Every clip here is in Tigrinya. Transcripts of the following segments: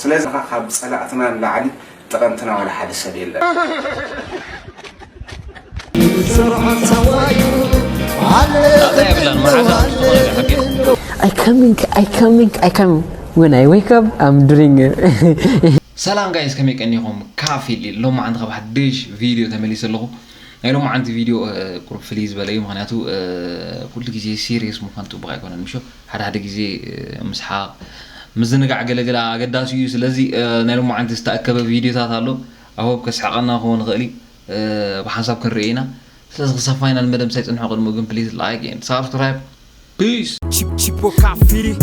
ስለዚ ካብ ጸላእትና ንላዕሊ ጠቐምትና ዋላ ሓደ ሰብ የለን። ጣጣ የብላን መሓዛ ዝኾነ ሓቢሩ I coming, I coming, I coming. When I wake up, I'm doing it. ሰላም ጋይስ ከመይ ቀኒኹም? ካፊል ሎማዓንቲ ካብ ሓድሽ ቪድዮ ተመሊሰ ኣለኹ። ናይ ሎማዓንቲ ቪድዮ ቁሩብ ፍልይ ዝበለ እዩ፣ ምኽንያቱ ኩሉ ግዜ ሲሪየስ ምዃን ፅቡቕ ኣይኮነን ምሾ። ሓደ ሓደ ግዜ ምስሓቕ፣ ምዝንጋዕ ገለገለ ኣገዳሲ እዩ። ስለዚ ናይ ሎማዓንቲ ዝተኣከበ ቪድዮታት ኣሎ፣ ኣሆብ ከስሕቐና ክኸውን ይኽእል እዩ። ብሓንሳብ ክንርኢ ኢና። ስለዚ ክሰፋይና ንመደብ ምሳይ ፅንሑ፣ ቅድሚኡ ግን ፕሊዝ ላይክ ኤንድ ሳብስክራይብ። ፒስ። Chip chip o kafiri.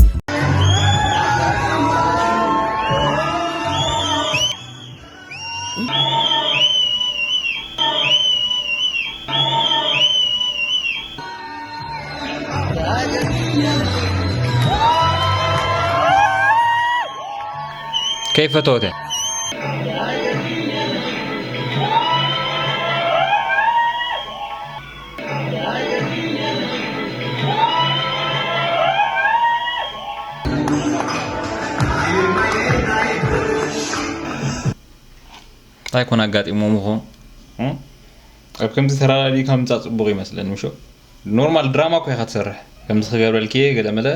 ከይፈተወተ እንታይ ኮን ኣጋጢሞም ይኾን? ኣብ ከምዚ ተራዳዲእካ ምምፃእ ፅቡቕ ይመስለኒ ምሾ። ኖርማል ድራማ እኮ ኢኻ ትሰርሕ። ከምዚ ክገብረልኪ እየ ገለ መለ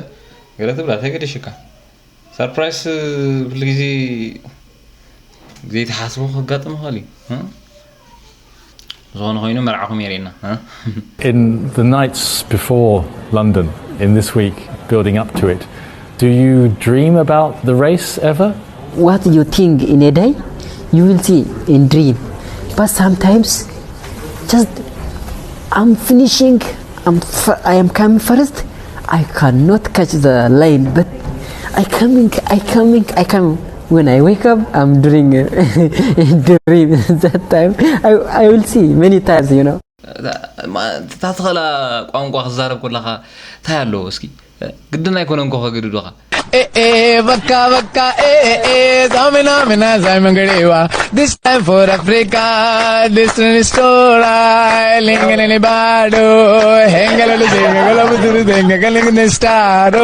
ገለ ትብላ እንታይ ገደሽካ? ሰርፕራይስ ኩሉ ግዜ ዘይተሓስቦ ከጋጥም ይኽእል እዩ። ዝኾነ ኮይኑ መርዓኹም የርእየና። In the nights before London, in this week building up to it, do you dream about the race ever? What you think in a day, you will see in dream. But sometimes, just I'm finishing, I'm f- I am coming first. I cannot catch the line, but I coming, I coming, I coming. When I wake up, I'm doing a dream. That time, I, I will see many times, you know. እታ ትኽእላ ቋንቋ ክዛረብ ከለኻ እንታይ ኣለዎ እስኪ? ግድን ኣይኮነን ኮ ከግድዱኻ። Eh eh baka baka eh eh zamina mina zai mangrewa. This time for Africa, this is story. Lingani bado hengala de zengala buturu denga galing de staro.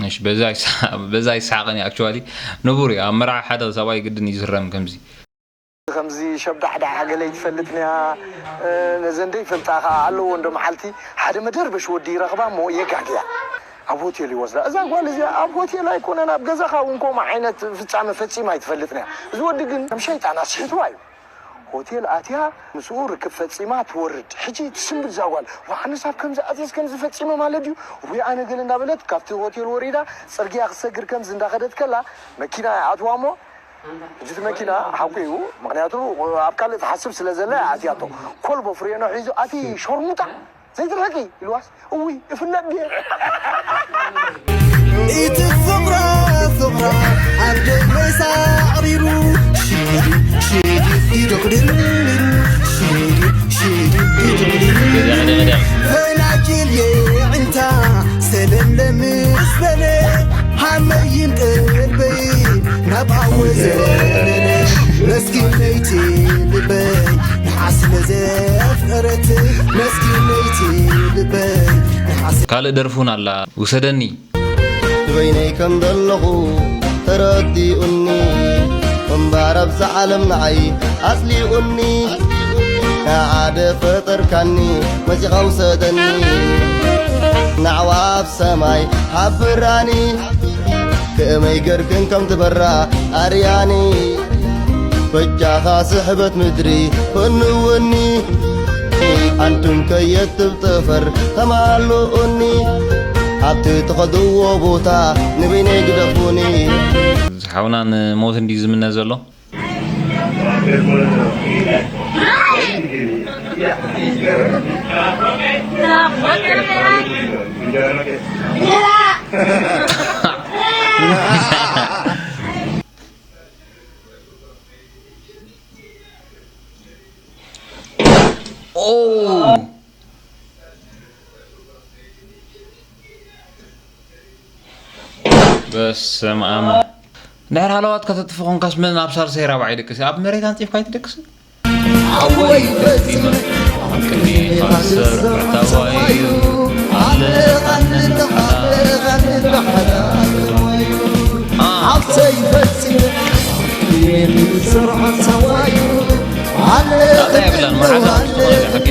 እሺ በዛ ይስሓ- በዛ ይስሓቐን እዩ። ኣክቹዋሊ ንቡር እዩ። ኣብ መርዓ ሓደ ሰብኣይ ግድን ይዝረም ከምዚ። ከምዚ ሸብዳሕዳሕ ገለ ይትፈልጥንያ ነዘን ደይፈልጣ ከዓ ኣለዎ እንዶ መዓልቲ ሓደ መደርበሽ ወዲ ይረኽባ እሞ የጋግያ ኣብ ሆቴል ይወስዳ። እዛ ጓል እዚኣ ኣብ ሆቴል ኣይኮነን ኣብ ገዛኻ እውን ከምኡ ዓይነት ፍጻመ ፈጺማ ኣይትፈልጥንያ። እዚ ወዲ ግን ከም ሸይጣን ኣስሒትዋ እዩ። ሆቴል ኣትያ ምስኡ ርክብ ፈጺማ ትወርድ። ሕጂ ትስንብድ እዛ ጓል፣ ዋዕንስ ኣብ ከምዚ ኣትየስ ከምዚ ፈጺመ ማለት ድዩ? ወይ ኣነ ገለ እንዳበለት ካብቲ ሆቴል ወሪዳ ጽርግያ ክትሰግር ከምዚ እንዳኸደት ከላ መኪና ይኣትዋ እሞ ሕጂ እቲ መኪና ሓቁ እዩ። ምኽንያቱ ኣብ ካልእ ትሓስብ ስለ ዘላ እያ ኣትያቶ። ኮልቦ ፍሬኖ ሒዙ ኣቲ ሸርሙጣ ዘይትርሕቂ ኢልዋስ እውይ እፍለጥ ድየ። እቲ ፍቕራ ፍቕራ ኣብ ደመይ ሳዕሪሩ ሽዲ ሽዲ ይደቕድር ሽዲ ሽዲ ይደቕድር ፈናጅል የዕንታ ሰለለ ምስ በለ ሃመይን ቀልበይ ናብ ኣወዘለለ መስኪነይቲ ልበይ ንሓስ ለዘፍቀረት መስኪነይቲ ልበይ ንሓስ ካልእ ደርፉን ኣላ ውሰደኒ። ንበይነይ ከም ዘለኹ ተረዲኡኒ እምባር ኣብዛ ዓለም ንዓይ ኣጽሊኡኒ ንዓደ ፈጠርካኒ መጺኻ ውሰደኒ ናዕዋ ኣብ ሰማይ ሓብራኒ ከመይ ገርክን ከም ትበራ ኣርያኒ በጃኻ ስሕበት ምድሪ ፈንወኒ ኣንቱም ከየትብ ጠፈር ተማልኡኒ ኣብቲ ትኸድዎ ቦታ ንበይነይ ግደፉኒ። ሓውና ንሞት እንድዩ ዝምነ ዘሎ። በስመ አብ። ድሕሪ ሃለዋት ከተጥፍ ኾንካስ መን ኣብ ሳልሳይ ራብዓይ ይደቅስ? ኣብ መሬት ኣንጺፍካ ኣይትደቅስ? ሓወይ ፈጺመ ኣብ ቅድሜኻ ዝሰርሕ ታዋዩ ኣለኻኒ ንሓላል። ሓፍተይ ፈጺመ ኣብ ቅድሜኺ ዝሰርሕ ታዋዩ ጣጣ የብላን፣ መሓዛ ኣለኻኒ ሓቂ።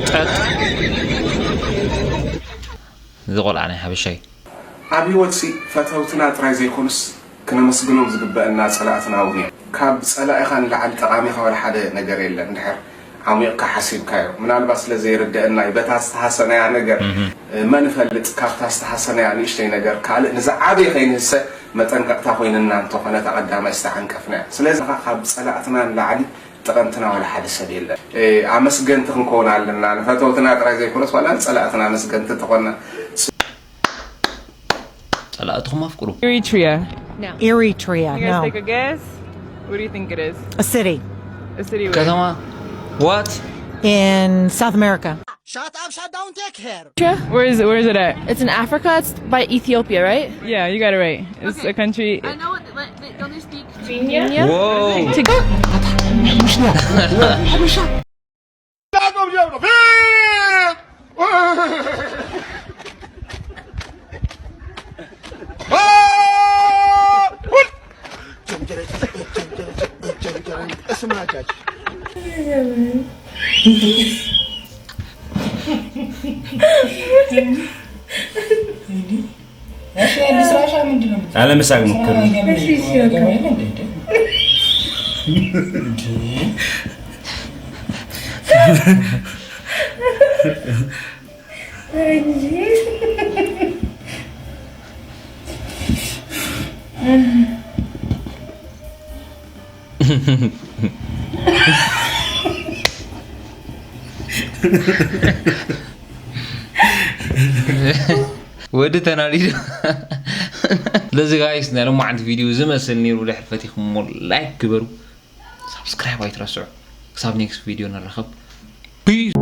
ጠጥ። እዚ ቆልዓ ናይ ሓበሻ እዩ። ኣብ ህይወትሲ ፈተውትና ጥራይ ዘይኮኑስ ክነመስግኖም ዝግበአና ጸላእትና እውን እዮም። ካብ ጸላኢኻ ንላዕሊ ጠቓሚኻ ዋላ ሓደ ነገር የለን። እንድሕር ዓሚቕካ ሓሲብካዮ። ምናልባት ስለ ዘይርደአና እዩ። በታ ዝተሃሰናያ ነገር፣ መን እፈልጥ፣ ካብታ ዝተሃሰናያ ንእሽተይ ነገር ካልእ ንዝዓበየ ከይንህሰ መጠንቀቕታ ኮይንና እንተኾነ እታ ቀዳማይ ዝተዓንቀፍናያ። ስለዚ ካብ ጸላእትና ንላዕሊ ጠቐምትና ዋላ ሓደ ሰብ የለን። እ፣ ኣመስገንቲ ክንከውን ኣለና። ንፈተውትና ጥራይ ዘይኮነስ ዋላ ንጸላእትና ኣመስገንቲ እንተኾንና። ጸላእትኹም ኣፍቅሩ። Eritrea. Eritrea, You guys no. Take a guess. What do you think it is? A city. A city. Where? ከተማ what? In South America. Shut up, shut down, take care. Where is it? Where is it at? It's in Africa. It's by Ethiopia, right? Yeah, you got it right. It's a country. I know. What, what, don't they speak Tigrinya? Whoa. Tig- አለመሳቅ ሞክር። ወዲ ተናዲዱ። ስለዚ ጋይስ ናይ ሎማዓንቲ ቪዲዮ ዝመስል ነይሩ። ድሕር ፈቲኹሞ ላይክ ግበሩ፣ ሳብስክራይብ ኣይትረስዑ። ክሳብ ኔክስት ቪዲዮ ንራኸብ። ፒስ።